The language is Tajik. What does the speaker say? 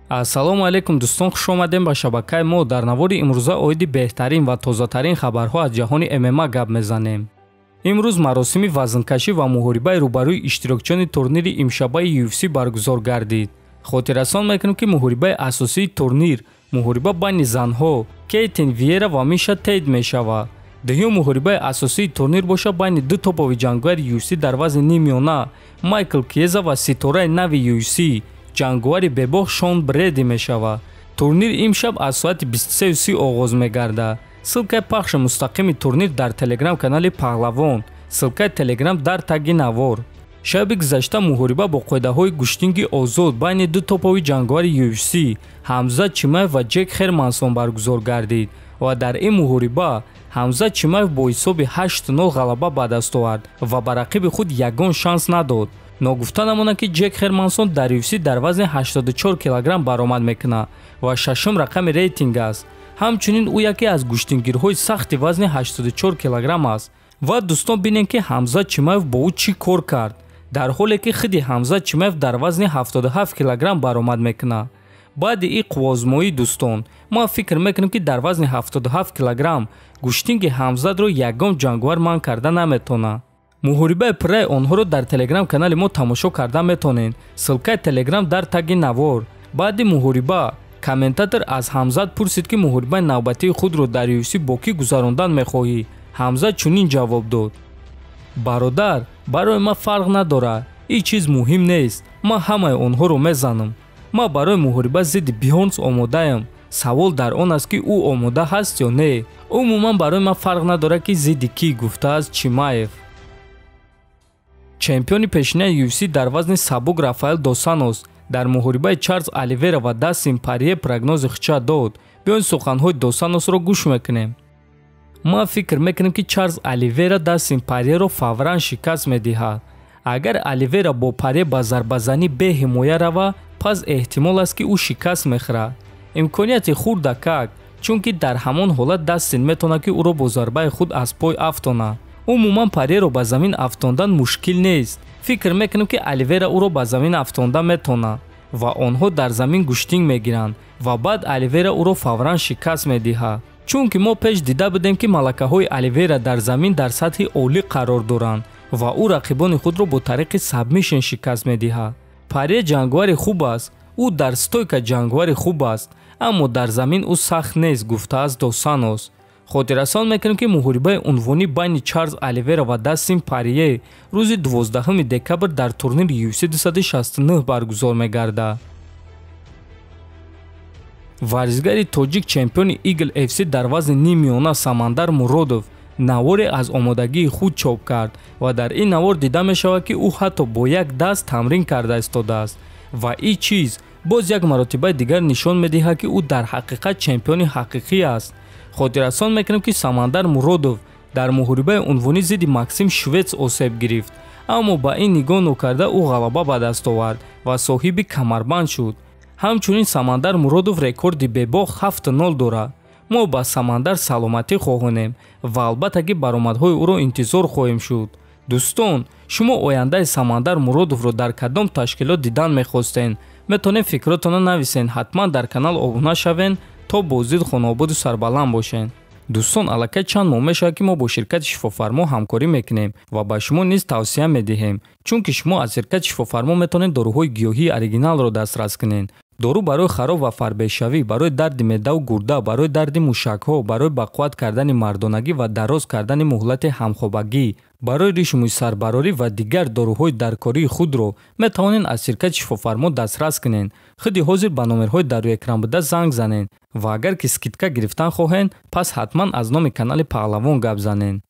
Ассалому алайкум дӯстон, хуш омадем ба шабакаи мо. Дар навори имрӯза оиди беҳтарин ва тозатарин хабарҳо аз ҷаҳони ММА гап мезанем. Имрӯз маросими вазнкашӣ ва муҳорибаи рӯбарӯи иштирокчиёни турнири имшабаи UFC баргузор гардид. Хотиррасон мекунем, ки муҳорибаи асосии турнир муҳориба байни занҳо Кейтин Виера ва Миша Тейт мешавад. Дуюм муҳорибаи асосии турнир бошад байни ду топови ҷанговари UFC дар вазни ниммиёна Майкл Киеза ва ситораи нави UFC ҷанговари бебоҳ Шон Бреди мешавад. Турнир имшаб аз соати 23:30 оғоз мегардад. Ссылкаи пахши мустақими турнир дар телеграм-канали Паҳлавон, ссылкаи телеграм дар таги навор. Шаби гузашта муҳориба бо қоидаҳои гӯштинги озод байни ду топови ҷанговари UFC Ҳамзат Чимаев ва Ҷек Хермансон баргузор гардид ва дар ин муҳориба Ҳамзат Чимаев бо ҳисоби 8-0 ғалаба ба даст овард ва ба рақиби худ ягон шанс надод. Ногуфта намонад, ки Ҷек Хермансон дар UFC дар вазни 84 килограмм баромад мекунад ва шашум рақами рейтинг аст. Ҳамчунин ӯ яке аз гӯштингирҳои сахти вазни 84 килограмм аст. Ва дӯстон, бинем, ки Ҳамзат Чимаев бо ӯ чӣ кор кард, дар ҳоле ки худи Ҳамзат Чимаев дар вазни 77 килограмм баромад мекунад. Баъди ин қувваозмоӣ, дӯстон, ман фикр мекунам, ки дар вазни 77 килограмм гӯштинги Ҳамзатро ягон ҷанговар манъ карда наметавонад. Муҳорибаи пурраи онҳоро дар телеграм-канали мо тамошо карда метавонед. Ссылкаи телеграм дар таги навор. Баъди муҳориба комментатор аз Ҳамзат пурсид, ки муҳорибаи навбатии худро дар UFC бо кӣ гузарондан мехоҳӣ? Ҳамзат чунин ҷавоб дод: «Бародар, барои ман фарқ надорад, ин чиз муҳим нест, ман ҳамаи онҳоро мезанам. Ман барои муҳориба зидди Бёрнс омодаям. Савол дар он аст, ки ӯ омода ҳаст ё не. Умуман барои ман фарқ надорад, ки зидди кӣ», гуфтааст Чимаев. Чемпиони пешинаи UFC дар вазни сабук Рафаэл дос Анжос дар муҳорибаи Чарлз Оливера ва Дастин Порье прогнози худша дод. Биёед, суханҳои дос Анжосро гӯш мекунем. «Ман фикр мекунам, ки Чарлз Оливера Дастин Порьеро фавран шикаст медиҳад. Агар Оливера бо Порье ба зарбазанӣ беҳимоя рава, пас эҳтимол аст, ки ӯ шикаст мехӯрад. Имконияти хурдакак, чунки дар ҳамон ҳолат Дастин метавонад, ки ӯро бо зарбаи худ аз пой афтонад. Умуман Порьеро ба замин афтондан мушкил нест. Фикр мекунам, ки Оливера ӯро ба замин афтонда метавонад ва онҳо дар замин гӯштинг мегиранд ва баъд Оливера ӯро фавран шикаст медиҳад, чунки мо пеш дида будем, ки малакаҳои Оливера дар замин дар сатҳи олӣ қарор доранд ва ӯ рақибони худро бо тариқи сабмишн шикаст медиҳад. Порье ҷанговари хуб аст, ӯ дар стойка ҷанговари хуб аст, аммо дар замин ӯ сахт нест», гуфтааст дос Анжос. Хотиррасон мекунем, ки муҳорибаи унвонӣ байни Чарлз Оливера ва Дастин Порье рӯзи 12 декабр дар турнири UFC 269 баргузор мегардад. Варзигари тоҷик, чемпиони Eagle FC дар вазни ниммиёна Самандар Муродов наворе аз омодагии худ чоп кард ва дар ин навор дида мешавад, ки ӯ ҳатто бо як даст тамрин карда истодааст ва ин чиз боз як маротибаи дигар нишон медиҳад, ки ӯ дар ҳақиқат чемпиони ҳақиқӣ аст. Хотиррасон мекунем, ки Самандар Муродов дар муҳорибаи унвонӣ зидди Максим Швец осеб гирифт, аммо ба ин нигоҳ нокарда ӯ ғалаба ба даст овард ва соҳиби камарбанд шуд. Ҳамчунин Самандар Муродов рекорди бебохт 7-0 дорад. Мо ба Самандар саломатӣ хоҳонем ва албатта ки баромадҳои ӯро интизор хоҳем шуд. Дӯстон, шумо ояндаи Самандар Муродовро дар кадом ташкилот дидан мехостен? Метавонед фикротонро нависен. Ҳатман дар канал обуна шавен. То боздид хонаободу сарбаланд бошед. Дӯстон, аллакай чанд моҳ мешавад, ки мо бо ширкати Шифофармо ҳамкорӣ мекунем ва ба шумо низ тавсия медиҳем, чунки шумо аз ширкати Шифофармо метавонед доруҳои гиёҳии оригиналро дастрас кунед. Дору барои хароб ва фарбешавӣ, барои дарди меъдаву гурда, барои дарди мушакҳо, барои бақувват кардани мардонагӣ ва дароз кардани муҳлати ҳамхобагӣ, барои ришу мӯйсарбарорӣ ва дигар доруҳои даркории худро метавонед аз ширкати Шифофармо дастрас кунед. Худи ҳозир ба номерҳои дар рӯи экран буда занг занед ва агар ки скидка гирифтан хоҳед, пас ҳатман аз номи канали Паҳлавон гап занед.